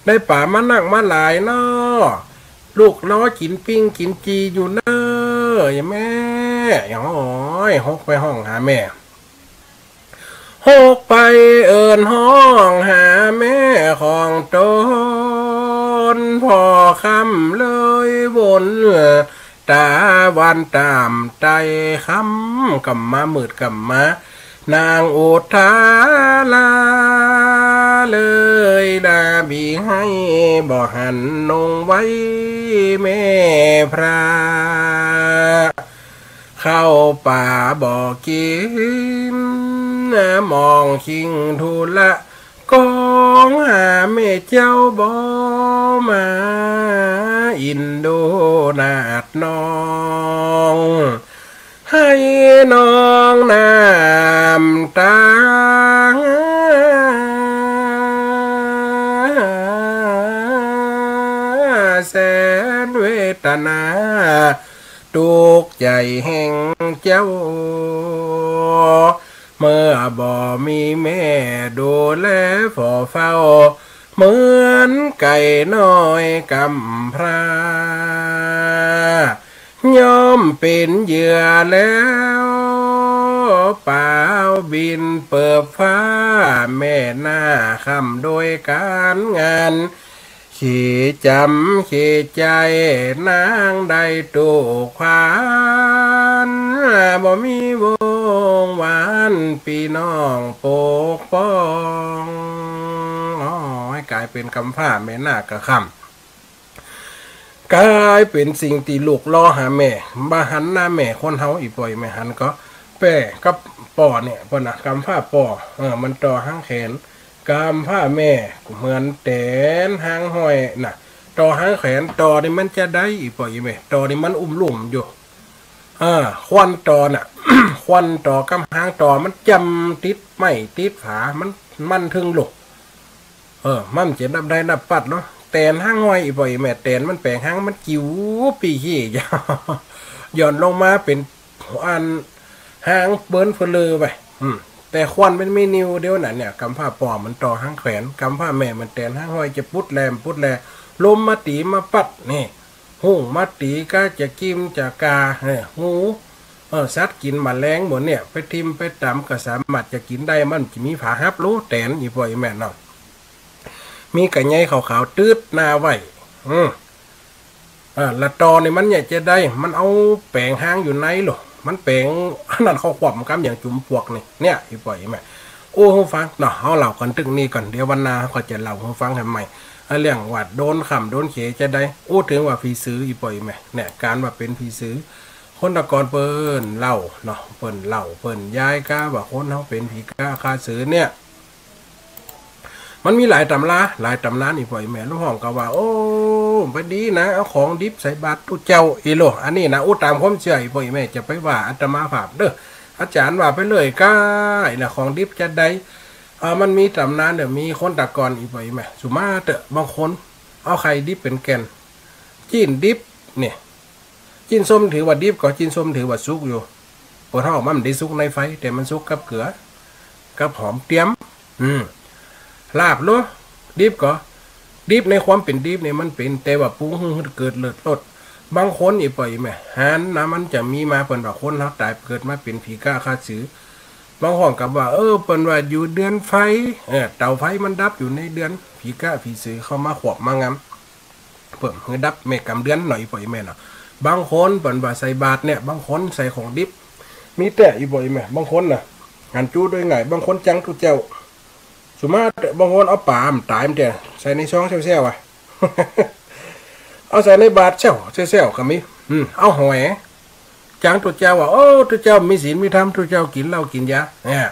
ได้ป๋ามานักมาหลายเนาะ ลูกรอกิ๋นปิ้งกิ๋นจีอยู่เน่อ อี่แม่ โอ้ย หกไปฮ้องหาแม่ หกไปเอิ้นฮ้องหาแม่ของต๋น ผ่อค่ำเลยวน ต๋าวันต๋ามใต้ค่ำ ก่ำมามืดก่ำมา นางอุทารา เลยดาบีไห้ บ่หันนงไว้แม่พระ เข้าป่าบ่กิ๋น มองคิงธุระ กองหาแม่เจ้าบ่มา อินดูนาดน้อง ไห้น้องน้ำตา แสนเวทนา ตุ๊กข์ใจ๋แห่งเจ้า เมื่อบ่มีแม่ดูแลฝ่อเฝ้า เหมือนไก่น้อยกำพร้า ย่อมเป๋นเหยื่อแล้ว ปาวบินเปิบฟ้า แม่นาคค่ำโดยก๋านงาน เขจ๋ำเขใจ๋ นางได้ตู้ขวัญ บ่มีวงวาน ปี้น้องปกป้อง โอ้ย ก๋ายเป๋นกำพร้าแม่นาคค่ำ ก๋ายเป๋นสิ่งตี้ลูกรอหาแม่ บ่หันหน้าแม่คนเฮา อี่ป้ออี่แม่ หันก็แป้กับป้อเนี่ย เปิ้นน่ะ กำพร้าป้อ เออ มันต่อหางแขน กำพร้าแม่เหมือนแตนหางห้อยน่ะ ต่อหางแขน ต่อนี่มันจะได้ อี่ป้ออี่แม่ ต่อนี่มันอุ้มลุ่มอยู่ เออ ควันต่อน่ะ ควันต่อกับหางต่อมันจำติดไม้ติดฝา มัน มันเถิงลุก เออ มันจะนับได้นับปัดเนาะ แตนหางห้อย อี่ป้ออี่แม่ แตนมันแป๋งหาง มันจิ๋วปี้ขี้ หย่อนลงมาเป๋น อันหางเปิ้นเฟลอไป อืม แต่ควันมันมีนิ้วเดียวน่ะเนี่ย กำพร้าป้อมันต่อหางแขน กำพร้าแม่มันแตนหางห้อย จะปุ๊ดแลมปุ๊ดแล ลมมาตี๋มาปัด นี่ ฮุ่งมาตี๋ก้า จะกิ่มจะกา เนี่ย งู เออ สัตว์กิ๋นแมลงหมดเนี่ย ไปถิ่มไปตำก็สามารถจะกิ๋นได้ มันจะมีผาฮับลูแตน อี่ป้ออี่แม่เนาะ มีก๋ะใยขาวๆ ตึ๊ดหน้าไว้ อืม อ่า ละต่อนี่มันเนี่ยจะได้ มันเอาแป๋งหางอยู่ในโล มันแป๋ง อันนั้นเข้าคว่ำกำอย่างจุ๋มปวกนี่ เนี่ย อี่ป้ออี่แม่ โอ้ ฮู้ฟังเนาะ เฮาเล่ากั๋นตึกนี้ก่อน เดี๋ยววันหน้าเฮาก็จะเล่าฮู้ฟังหื้อใหม่ อ่ะ เรื่องว่าโดนค่ำโดนเขจะได้ โอ้ เถิงว่าผีสือ อี่ป้ออี่แม่ เนี่ย ก๋านว่าเป๋นผีสือ คนตะก่อนเปิ้นเล่าเนาะ เปิ้นเล่า เปิ้นยายก้าว่าคนเฮาเป๋นผีก้าฆ่าสือเนี่ย มันมีหลายต๋ำรา หลายต๋ำนาน อี่ป้ออี่แม่ ลูกฮ้องก็ว่า โอ้ ไปดีนะ เอาของดิบใส่บาตรตุ๊เจ้า อี่โล อันนี้นะ อู้ ต๋ามความเจื้อ อี่ป้ออี่แม่ จะไปว่าอาตมาภาพเน่อ อาจ๋ารย์ว่าไปเลยก้า ไอ้นะ ของดิบจะได้ เออ มันมีต๋ำนานเน่อ มีคนตะก่อน อี่ป้ออี่แม่ สุมาเต๊อะ บางคน เอาไข่ดิบเป๋นแก่น จิ๊นดิบ เนี่ย จิ๊นส้มถือว่าดิบก่อ จิ๊นส้มถือว่าสุกอยู่ เปิ้นฮ้องมันบ่ได้สุกในไฟ แต่มันสุกกับเกลือ กับหอมเตียม อืม ลาบโล ดิบก่อ ดิบในความเป๋นดิบเนี่ยมันเป๋น แต่ว่าปรุงหื้อเกิดเลิศรส บางคน อี่ป้ออี่แม่ หันนะ มันจะมีมา เปิ้นว่าคนเฮาต๋ายเกิดมาเป๋นผีก้าฆ่าสือ บางห้องก็ว่า เออ เปิ้นว่าอยู่เดือนไฟ เออ เต๋าไฟมันดับอยู่ในเดือน ผีก้าผีสือเข้ามาขวบมางำ เปิ้นหื้อดับแม่กำเดือนหน่อย ป้อแม่เนาะ บางคนเปิ้นว่าใส่บาตรเนี่ย บางคนใส่ของดิบ มีแต๊ อีป้อแม่ บางคนน่ะ หันจู้ด้วยไง บางคนจั๊งตุ๊เจ้า สุมาเต๊อะ บางคนเอาป๋ามันต๋ายมันแต๊ ใส่ในซองแซ่วๆ อะ เอาใส่ในบาตรแซ่วๆ ก็มี อืม เอาหอย จั๊งตุ๊เจ้าว่า โอ้ ตุ๊เจ้ามีศีลมีธรรม ตุ๊เจ้ากิ๋นเหล้ากิ๋นยา เนี่ย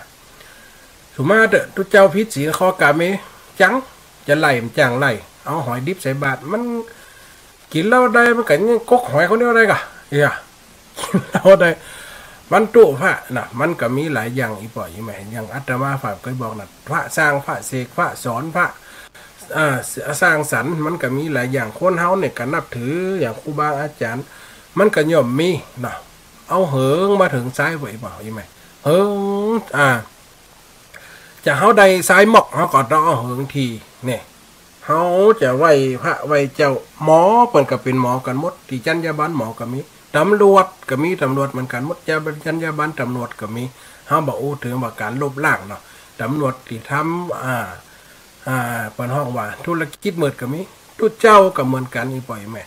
สุมาเต๊อะ ตุ๊เจ้าผิดศีลข้อกาเม จั๊ง จะไล่มันจั๊งไล่ เอาหอยดิบใส่บาตร มันกิ๋นเหล้าได้ มันก็ยังกกหอยคนเดียวได้ก่ะ เอีย กิ๋นเหล้าได้ มันตุ๊พระน่ะ มันก็มีหลายอย่าง อีป้อแม่ อย่างอาตมาฝากเคยบอกน่ะ พระสร้าง พระเสก พระสอน พระ อ่า สร้างสรรค์ มันก็มีหลายอย่าง คนเฮาเนี่ยก็นับถืออย่างครูบาอาจารย์ มันก็ย่อมมีเนาะ เอาเหิงมาเถิงซ้าย ป้อแม่ เหิง อ่า จะเฮาได้ซ้ายมอก เฮาก็ต้องเอาเหิงที เนี่ย เฮาจะไหว้พระไหว้เจ้า หมอเปิ้นก็เป๋นหมอกั๋นหมด ตี้จรรยาบรรณหมอก็มี ต๋ำรวจก็มี ต๋ำรวจเหมือนกั๋นหมด จรรยาบรรณต๋ำรวจก็มี เฮาบ่อู้เถิงว่าก๋านลบล้างเนาะ ต๋ำรวจตี้ทำ อ่า อ่า เปิ้นฮ้องว่าธุรกิจมืดก็มี ตุ๊เจ้าก็เหมือนกั๋น อีป้อแม่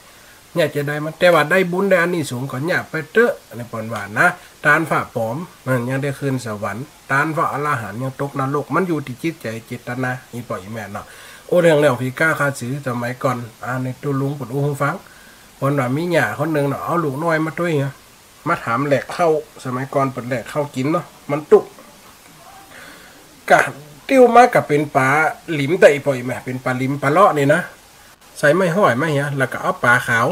เนี่ยจะได้มัน แต่ว่าได้บุญได้อานิสงส์ก็เนี่ยไปเต๊อะ ในเปิ้นว่านะ ต้านพระป๋อม มันยังได้ขึ้นสวรรค์ ต้านพระอรหันต์ยังตกนรก มันอยู่ตี้จิตใจ๋เจตนา อีป้อแม่เนาะ โอ้ เรื่อง เรื่องผีก้าฆ่าสือสมัยก่อน อ่า ในตุ๊ลุงเปิ้นอู้หื้อฟัง เปิ้นว่ามีย่าคนนึ่งเนาะ เอาลูกน้อยมาตวยเนาะ มาถามแหลกข้าว สมัยก่อนเปิ้นแหลกข้าวกิ๋นเนาะ มันตุ๊ กะ ติ้วมาก็เป๋นป๋าหลิม ตี้อีป้อแม่ เป๋นป๋าหลิมป๋าเลาะนี่นะ ใส่ไม้ห้อยมาเหีย แล้วก็เอาป๋าขาว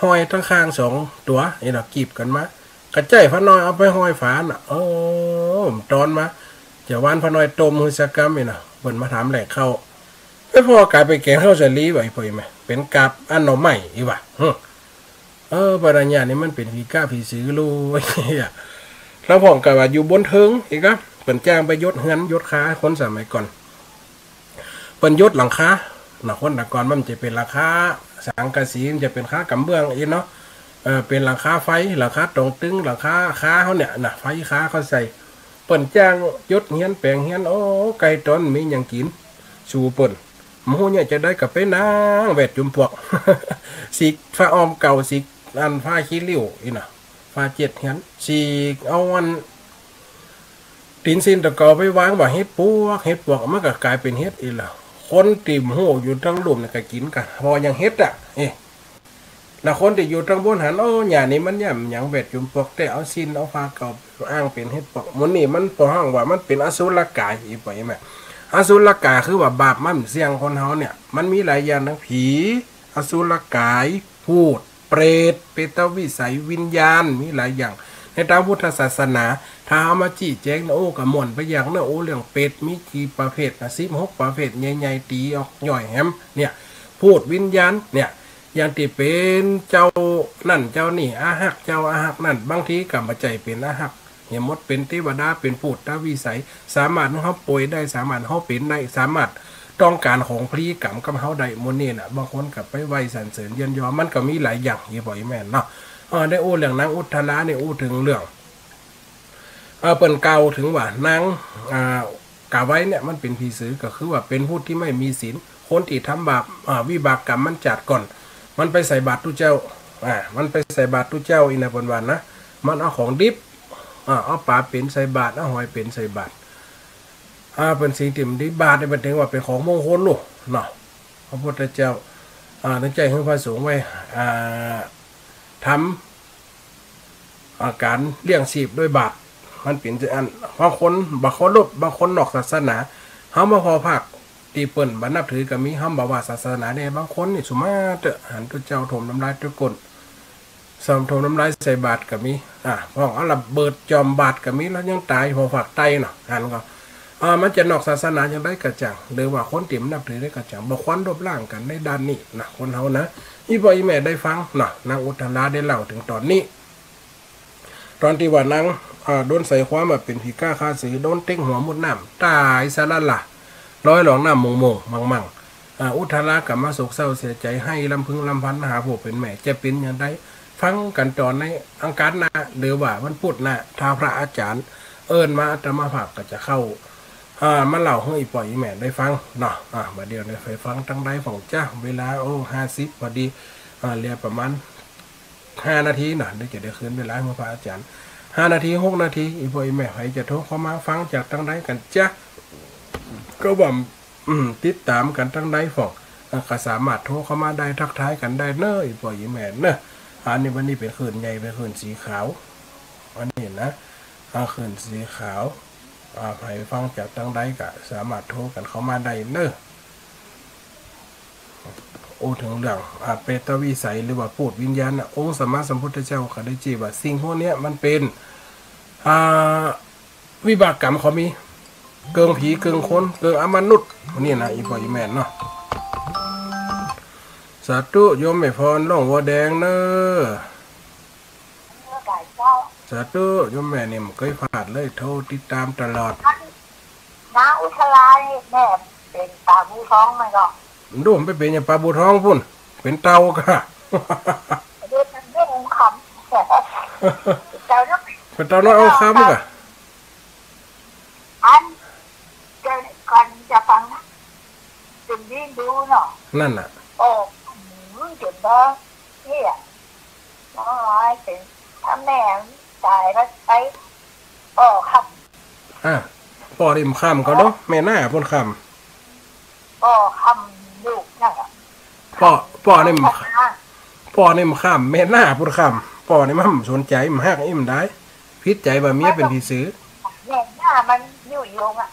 ห้อยตังข้างสองตั๋ว นี่เนาะ กีบกั๋นมา กะใจ๊พระน้อยเอาไปห้อยฝาน่ะ โอ้ มันตอนมา จะหว่านพระน้อยต้มหื้อสักกำ นี่เนาะ เปิ้นมาถามแหลกข้าว ไปผ่อก๋ายเป๋นแก๋งข้าวสาลี ว่า อีป้อแม่ เป๋นกาบอันหน่อไม้ อีหว่า หึ เออ ปัญญานี่มันเป๋นผีก้าผีสือลูก เหีย แล้วพ่องก็ว่าอยู่บนเทิง อีกอะ เปิ้นจ้างไปยกเฮือนยกคา คนสมัยก่อน เปิ้นยกหลังคา นะ คนแต่ก่อนมันจะเป๋นหลังคาสังกะสี มันจะเป๋นคากำเบื้องอี้เนาะ เออ เป๋นหลังคาไฟ หลังคาตองตึง หลังคา คาเฮาเนี่ยนะ ไฟคาเฮาใส่ เปิ้นจ้างยกเฮือนแป๋งเฮือน โอ้ ใก้ต๋อนมีหยังกิ๋น สู่เปิ้น บ่ฮู้เนี่ยจะได้ก็ไปนั่งแวดจุมปวก สีกผ้าอ้อมเก่า สีกอันผ้าขี้ริ้วอี้นะ ผ้าเจ็ดเฮือน สีกเอาอัน ตี๋นสิ้นตะเก่าไปวางว่าเห็ดปวก เห็ดปวกมันก็ก๋ายเป๋นเห็ดอี้ละ คนตี้บ่ฮู้อยู่ตังลุ่มเนี่ยก็กิ๋นกั๋น ผ่อยังเห็ดอะ เอ๊ะ แล้วคนตี้อยู่ตังบนหัน โอ้ ย่านี่มันย่ำหยังแวดจุมปวกแต๊ เอาสิ้นเอาผ้าเก่าอ้างเป๋นเห็ดปวก หมู่นี่มันป้อฮ้องว่ามันเป๋นอสุรก๋าย อีป้อแม่ อสุรก๋ายคือว่าบาปมันเสี่ยงคนเฮาเนี่ย มันมีหลายอย่างนะ ผี อสุรก๋าย พูด เปรต เปตวิสัย วิญญาณ มีหลายอย่าง ในตางพุทธศาสนา ถ้าเอามาจี้แจงนะ โอ้ ก็ม่วนไปอย่างนะ โอ้ เรื่องเปรตมีกี่ประเภทนะ สิบหกประเภท ใหญ่ๆ ตี๋ออกย่อยแหม เนี่ย พูด วิญญาณ เนี่ย อย่างตี้เป๋นเจ้านั่นเจ้านี่ อาฮักเจ้าอาฮักนั่น บางทีก็บ่ใจ้เป๋นอาฮัก เหียหมด เป๋นเตวดา เป๋นพูตวิสัย สามารถหื้อเฮาป่วยได้ สามารถหื้อเฮาเป๋นได้ สามารถต้องก๋านของฟรีก๋ำกับเฮาได้ หมู่นี่น่ะ บางคนก็ไปไหว้สรรเสริญเยินยอ มันก็มีหลายอย่าง อีป้อแม่เนาะ เออ ได้อู้เรื่องนางอุทาราเนี่ย อู้เถิงเรื่อง เออ เปิ้นกล่าวเถิงว่านาง อ่า กาไว้เนี่ย มันเป๋นผีสือ ก็คือว่าเป๋นผู้ตี้ไม่มีศีล คนตี้ทำบาป อ่า วิบากกรรมมันจาดก่อน มันไปใส่บาตรตุ๊เจ้า อ่า มันไปใส่บาตรตุ๊เจ้า อี้นะ เปิ้นว่านะ มันเอาของดิบ อ่า เอาป๋าเป๋นใส่บาตร เอาหอยเป๋นใส่บาตร อ่า เป๋นสิ่งตี้บ่ดี บาตรเนี่ยเปิ้นเถิงว่าเป๋นของมงคลลูกเนาะ พระพุทธเจ้า อ่า ตังใจ้หื้อพระสงฆ์ไว้ อ่า ทำ อ่า ก๋านเลี้ยงชีพด้วยบาตร มันเป๋นจั่งอั้น บางคนบ่เคารพ บางคนนอกศาสนา เฮามาผ่อภาคตี้เปิ้นบ่นับถือก็มี เฮาบ่ว่าศาสนาใด บางคนนี่สุมาเต๊อะ หันตุ๊เจ้าถมน้ำลายตวยก้น ซ้ำถมน้ำลายใส่บาตรก็มี อ่า พ่องเอาระเบิดจ่อมบาตรก็มี แล้วยังต๋าย ผ่อภาคใต้เนาะ หันก็ อ่า มันจะนอกศาสนาจั่งใดก็จ่าง หรือว่าคนตี้บ่นับถือใดก็จ่าง บ่ควรลบล้างกั๋นในด้านนี้นะ คนเฮานะ อีป้ออีแม่ได้ฟังเนาะ นางอุทาราได้เล่าเถิงต๋อนนี้ ต๋อนตี้ว่านาง อ่า โดนใส่ความว่าเป๋นผีก้าฆ่าสือ โดนเต๊งหัวมุดน้ำ ต๋ายสะหละหละ ลอยล่องน้ำโมงๆ มั่งๆ อ่า อุทาราก็มาโศกเศร้าเสียใจ๋ ไห้รำพึงรำพันมาหาผู้เป๋นแม่ จะเป๋นอย่างใด ฟังกั๋นต๋อนในอังคารหน้า หรือว่าวันพุธหน้า ถ้าพระอาจารย์ เอิ้นมา อาตมาภาพก็จะเข้า อ่า มาเล่าหื้ออี่ป้ออี่แม่ได้ฟังเนาะ อ่า บ่าเดี่ยวนี้ไปฟังตังใดพ่องจ๊ะ เวลา โอ้ ห้าสิบพอดี อ่า เหลือประมาณห้านาทีเนาะ เดี๋ยวจะได้คืนเวลาหื้อพระอาจารย์ ห้านาที หกนาที อี่ป้ออี่แม่ใผจะโทรเข้ามาฟังจากตังใดกั๋นจ๊ะ ก็ว่า อืม ติดต๋ามกั๋นตังใดพ่อง อ่า ก็สามารถโทรเข้ามาได้ ทักทายกั๋นได้เน่อ อี่ป้ออี่แม่เน่อ อันนี้ วันนี้เป๋นคลื่นใหญ่ เป๋นคลื่นสีขาว อันนี้นะ อ่า คลื่นสีขาว อ่า ใผฟังจากตังใดก็สามารถโทรกั๋นเข้ามาได้เน่อ อู้เถิงเรื่อง อ่า เปรตวิสัยหรือว่าปูดวิญญาณน่ะ องค์สัมมาสัมพุทธเจ้าก็ได้จี้ว่าสิ่งพวกเนี้ยมันเป๋น อ่า วิบากกรรมเขามี เกิ่งผีเกิ่งคน เกิ่งอมนุษย์ พวกนี้นะ อี่ป้ออี่แม่เนาะ สาธุ โยมแม่พร ล่องวัวแดงเน่อ สาธุ โยมแม่นี่บ่เกยพลาดเลย โทรติดต๋ามตลอด น้าอุชลานี่แม่เป๋นปลาบู่ทองไหมก่อ ดูมันไปเป๋นอย่างปลาบู่ทองปู้น เป๋นเต่าก่ะ เป๋นเต่าน้อย เป๋นเต่าน้อยองคำ เป๋นเต่าน้อยองคำก่ะ อัน เดี๋ยวก่อนจะฟังนะ เป๋นดีดูเนาะ นั่นน่ะ โอ้ อืม เจ๋งเนาะ เนี่ย น้อยเป๋น ถ้าแม่ต๋ายแล้วไป ป้อค่ำ อ่า ป้อนี่บ่ค่ำก่อเนาะ แม่หน้าปู้นค่ำ ป้อค่ำลูกนั่นแหละ ป้อ ป้อนี่บ่ ป้อนี่บ่ค่ำ แม่หน้าปู้นค่ำ ป้อนี่มันบ่สนใจ๋ บ่ฮักอิหยังดาย ผิดใจ๋ว่าเมียเป๋นผีสือ แม่หน้ามันยุยงอ่ะ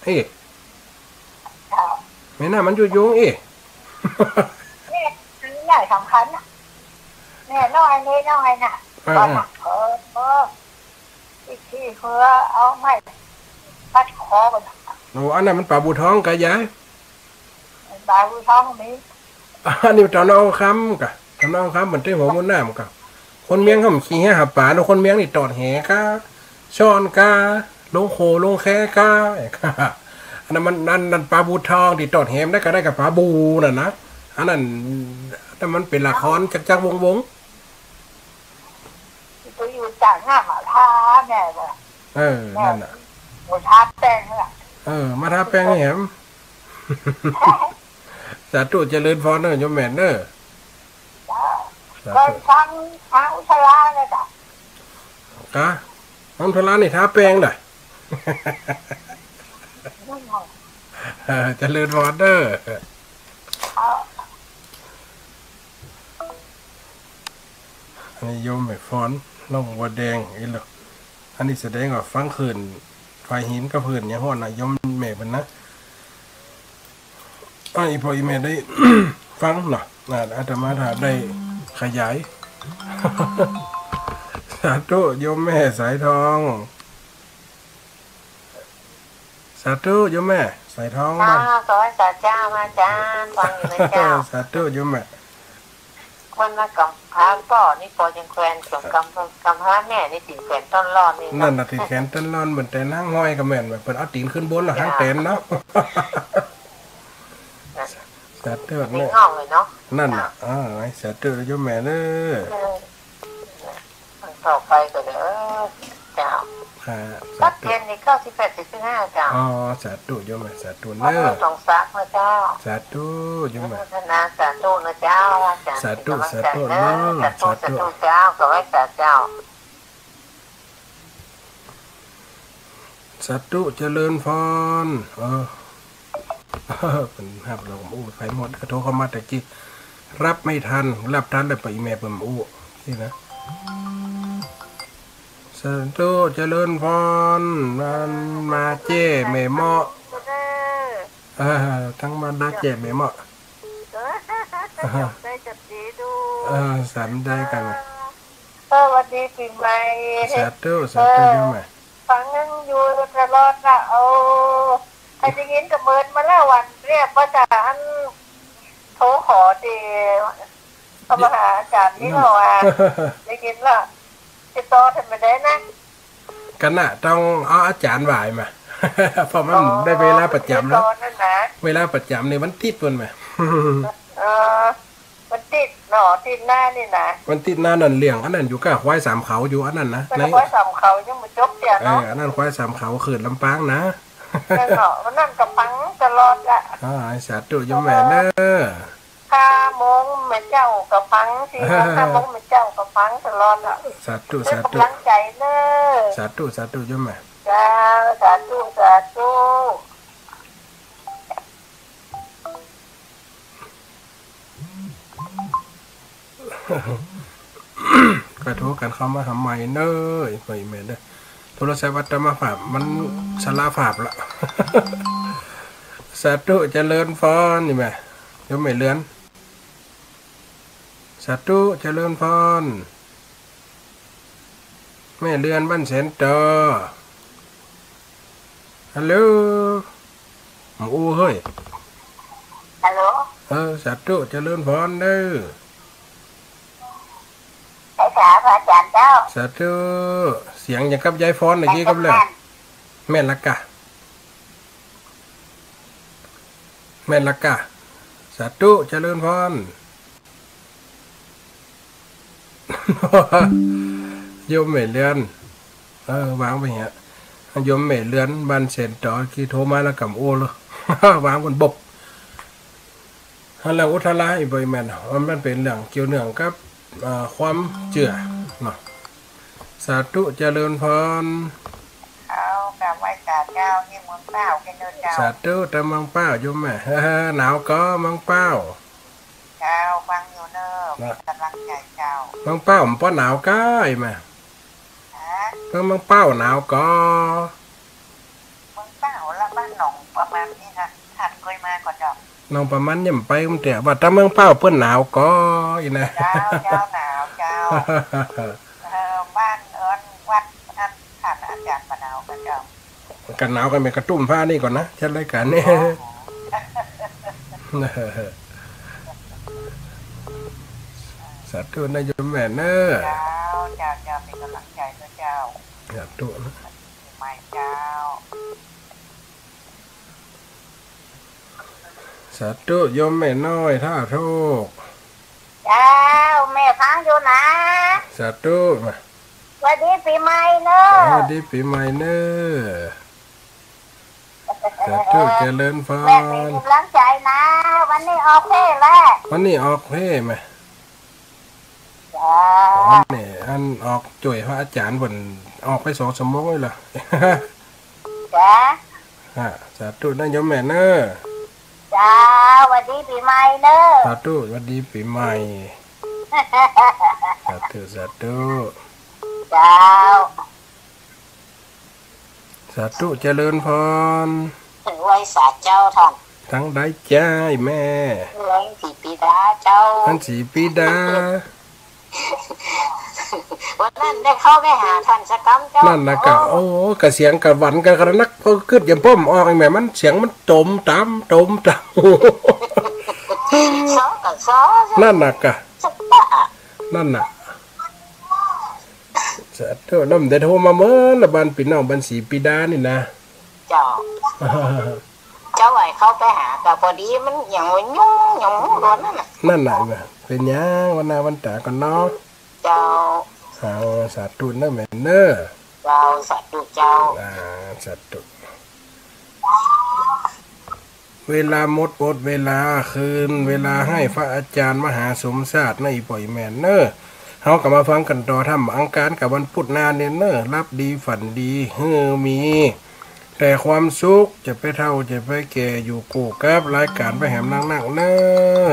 เอ๊ะ เจ้า แม่หน้ามันยุยง เอ๊ะ แม่นี่แหละสำคัญน่ะ แม่น้อย แม่น้อยน่ะ อ่า ต๋อนน่ะ อ่า เออ เออ อีกทีเพื่อเอาไม้ปัดคอก่อน โอ้ อันนั้นมันปลาบู่ทองก่ะยาย ปลาบู่ทองมี อันนี้เต่าน้อยองคำก่ะ เต่าน้อยองคำเป๋นเต้หัวมุนน้ำก่ะ คนเมียงเขาบ่ขี่แหหาป๋าเนาะ คนเมียงนี่ตอดแหก่า ซ่อนก่า ลงโขงลงแคก่า อันนั้นมัน นั่น นั่นปลาบู่ทองตี้ตอดแหบ่ได้ก็ได้กับปลาบู่นั่นนะ อันนั้น อันนั้นมันเป๋นละครจั๊กๆวงๆ ไปอยู่ต่างหน้ามาท้าแม่เลย เออ แม่ นั่นน่ะ โอ้ ท้าแป้งน่ะ เออ มาท้าแป้งหื้อแหม สาธุ เจริญพรเน่อ โยมแม่เน่อ จ้า สาธุ เปิ้นฟังทางอุชลาเลยจ้ะ กะ ทางอุชลานี่ท้าแป้งน่ะ เออ เจริญพรเน่อ อันนี้โยมแม่พร ล่องวัวแดง อีหละ อันนี้แสดงว่าฟังคลื่น ฝ่ายหินกับคลื่นอย่างฮ้อนนะ โยมแม่เปิ้นนะ อ่า อี่ป้ออี่แม่ได้ ฟังเนาะ อ่า อาตมาภาพได้ขยาย สาธุ โยมแม่สายทอง สาธุ โยมแม่สายทอง เจ้า บ้าน ขอไหว้สาเจ้า อาจ๋ารย์ ฟังอยู่นะเจ้า สาธุ โยมแม่ มันมากำพร้าป้อนี่ ป้อยังแขวน กำ กำ กำพร้าแม่นี่ ติดแขวนต้นร่อนนี่เนาะ นั่นน่ะ ติดแขวนต้นร่อน เหมือนแต่นางห้อยก็แม่น แบบเปิ้นเอาตี๋นขึ้นบนแล้ว เจ้า หางแตนเนาะ นะ สาธุ ใน แม่ ห้องเลยเนาะ นั่นน่ะ เจ้า อ่า สาธุ โยมแม่เน่อ เออ อันต่อไปก็เด้อ เจ้า ค่ะ สาธุ ตั๊กเตียนนี่ เก้าสิบแปด เจ็ดสิบห้า เจ้า อ๋อ สาธุ โยมแม่ สาธุ เออ เน่อ สองสักนะเจ้า สาธุ โยมแม่ อนุโมทนาสาธุนะเจ้า อาจ๋ารย์ สาธุ เป๋นก๋ำลังใจ๋ สาธุ เน่อ เน่อ สาธุ สาธุ สาธุ เจ้า ขอไหว้สาเจ้า สาธุ เจริญพร เออ เปิ้นฮับแล้วก็อู้ ใผหมด โทรเข้ามาแต่กี้ ฮับบ่ทัน ฮับตันแล้วป้ออี่แม่เปิ้นอู้ นี่นะ สาธุ เจริญพร มันมาเจ้แม่เมาะ เออ ตังมานาเจ้แม่เมาะ เออ ได้จัดดีดู เออ สันได้กัน เออ สวัสดีปี๋ใหม่ สาธุ สาธุ เออ โยมแม่ ฟังอยู่ตลอดนะ โอ้ ใผได้ยินก็เมินมาแล้ววันเนี่ย ว่าจะอันโทรขอตี้ เข้ามาหาอาจ๋ารย์นี่ก็ว่า ได้ยินแล้ว ติดต่อท่านบ่ได้นะ ก็น่ะ ต้องเอาอาจ๋ารย์หวายมา เพราะมัน อ๋อ ได้เวลาประจ๋ำแล้ว ติดต่อนั่นนะ เวลาประจ๋ำในวันอาทิตย์ปู้นมา เออ วัน ติดเนาะ ติดหน้านี่นะ วันติดหน้านั่นเลี้ยงอันนั้นอยู่ก้า ควายสามเขาอยู่อันนั้นนะ มัน ใน ควายสามเขายังบ่จบเตี้ย เออ เนาะ อันนั้นควายสามเขาเขตลำปางนะ นั่นเนาะ วันนั้นก็ฟังตลอดละ อ่า สาธุโยมแม่เน้อ ห้าโมงแม่เจ้าก็ฟัง สี่โมง ห้าโมงแม่เจ้าก็ฟังตลอดละ สาธุ เพื่อ สาธุ กำลังใจเน้อ สาธุ สาธุโยมแม่ เจ้า สาธุ สาธุ ก็โทรกันเข้ามาหาใหม่เน้อ อีพ่ออีแม่เน้อ โทรศัพท์อาตมาภาพมันสารภาพละ สาธุเจริญพรนี่แม่ โยมแม่เรือน สาธุเจริญพร แม่เรือนบ้านแสนตอ ฮัลโหล หมู่อู้เฮ้ย ฮัลโหล เออ สาธุเจริญพรเน้อ ไปหาพระอาจารย์เจ้า สาธุ เสียงอย่างกับยายฟอนเมื่อกี้กับแล้ว แม่นละกะ แม่นละกะ สาธุเจริญพร โยมแม่เรือน เออ วางไปเหีย โยมแม่เรือนบ้านแสนตอ กี้โทรมาแล้วกำอู้เลย วางบนบก ฮัลโหล อุทาลาอีบ่อยแม่น มัน มันเป๋นเรื่องเกี่ยวเนื่องกับ อ่า ความเจื้อเนาะ สาธุเจริญพร เอา กราบไหว้สาเจ้า ที่เมืองเป้าเป็นเจ้า สาธุ ตาเมืองเป้าโยมแม่ หนาวก่อเมืองเป้า เจ้า ฟังอยู่เน้อ นะ เป็นกำลังใจเจ้า เมืองเป้ามันป้อหนาวก้า อีแม่ ฮะ เปิ้นเมืองเป้าหนาวก่อ เมืองเป้าละบ้านหนองประมาณนี้นะ ท่านเคยมาก่อเจ้า หนองประมาณนี่มันไปมันเตี้ย ว่าตาเมืองเป้าเปิ้นหนาวก่อ อีนะ เจ้า เจ้าหนาวเจ้า เออ บ้านเอิ้นวัดอันท่านอาจารย์บ่หนาวก่อเจ้า กันหนาวกันแม่นกระตุ้มผ้านี่ก่อนนะ จัดรายการนี่ อ๋อ สาธุนะโยมแม่เน้อ เจ้า เจ้า เจ้า เป็นกำลังใจด้วยเจ้า สาธุนะ ใหม่เจ้า สาธุโยมแม่น้อยท่าโทก เจ้า แม่ฟังอยู่นะ สาธุ มา หวัดดีปี๋ใหม่เน้อ หวัดดีปี๋ใหม่เน้อ สาธุเจริญพร แม่เป็นกำลังใจนะ วันนี้ออกเพลงแล้ว วันนี้ออกเพลงไหม จ้า วันนี้อันออกจ้วยพระอาจารย์เปิ้นออกไปสองชั่วโมงเลยเหรอ จ้า อ่ะ สาธุนะโยมแม่เน้อ จ้า หวัดดีปี๋ใหม่เน้อ สาธุ หวัดดีปี๋ใหม่ สาธุ สาธุ เจ้า สาธุเจริญพร ไหว้สาเจ้าท่าน ตังใดจ้าแม่ ไหว้ศรีปีดาเจ้า อันศรีปีดา วันนั้นได้เข้าไปหาท่านสักกำเจ้า นั่นนะกะ โอ้ โอ้ กะเสียงกะหวานกะกะนัก พอกึ๊ดยามป้อมออกแม่ มันเสียงมันตมต่ำ ตมต่ำ ซ้อกะซ้อ นั่นนะกะ สักกะ นั่นน่ะ สาธุ น้ำได้โทรมาเมื่อละบ้านพี่น้องบ้านศรีปีดานี่นะ เจ้า เจ้าไอ้เข้าไปหากะพอดีมันยังว่ายุ่งยังมุ่งโดนนั่นน่ะ นั่นน่ะ เป็นหยังวันหน้าวันตาก่อนเนาะ เจ้า เอา สาธุเน้อแม่เน้อ เจ้า สาธุเจ้า อ่า สาธุ เวลาหมด หมดเวลาคืน เวลาหื้อพระอาจารย์มหาสมชาตินะ อีป้ออีแม่เน้อ เฮากะมาฟังกั๋นต่อธรรมอังคารกับวันพุธหน้าเนี่ยเน้อ หลับดีฝันดี หื้อมีแต่ความสุข จะไปเฒ่าจะไปแก่อยู่กู้กับรายการไปแหมนักๆ เน้อ